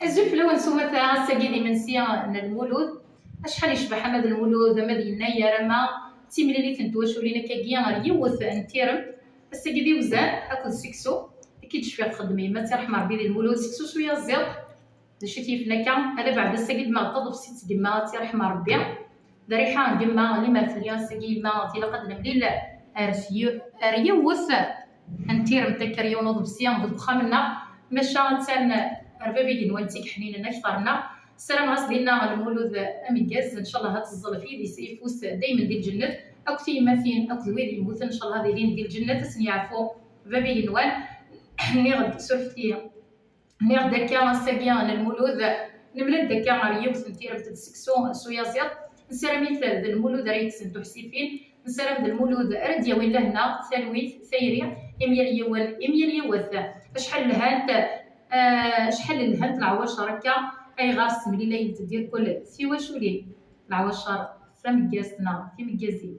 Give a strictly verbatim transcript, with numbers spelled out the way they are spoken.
Azul fell-awen s umata, ass-agi d imensi n Lmulud. Acḥal yecbeḥ ama d Lmulud, ama d yennayer, ama d timlilit n twaculin akkagi ɣer yiwet n tiremt. Ass-agi d iwzan akked seksu. Akka i d-cfiɣ txeddem yemma, ad tt-iṛḥem Ṛebbi, di Lmulud, seksu s uyaziḍ. D acu i t-yifen akka? Ala beɛd ass-agi d-ma d taḍebsit n yemma, ad tt-iṛḥem Ṛebbi. D rriḥa n yemma, limer telli ass-agi yemma, tilaq ad nemlil ar s-, ar yiwet n tiremt akka, ar yiwen uḍebsi deg uxxam-nneɣ. Maca attan ar bab igenwan d tigeḥninin akteṛ-nneɣ. Ssarameɣ-as dinna Lmulud ameggaz, ncallah ad teẓẓel ɣef yidis ayeffus daymen di lǧennet, akked tiyemmatin akked wid yemmuten, ncallah ad ilin di lǧennet, ad sen-yeɛfu bab igenwan. Nniɣ-d, surfet-iyi. Nniɣ-d akka, ass-agi n Lmulud, nemlal-d akka ɣer yiwet n tiremt d seksu s uyaziḍ. Nessaram-it d Lmulud ara yekksen tuḥsifin, nessaram d Lmulud ara d-yawin lehna, talwit, tayri, i myal yiwen, i myal yiwet. Acḥal lhant, ah, acḥal lhant leɛwacer akka, ayɣer ssemlilayent-d irkul tiwaculin, leɛwacer tameggazt neɣ timeggazin.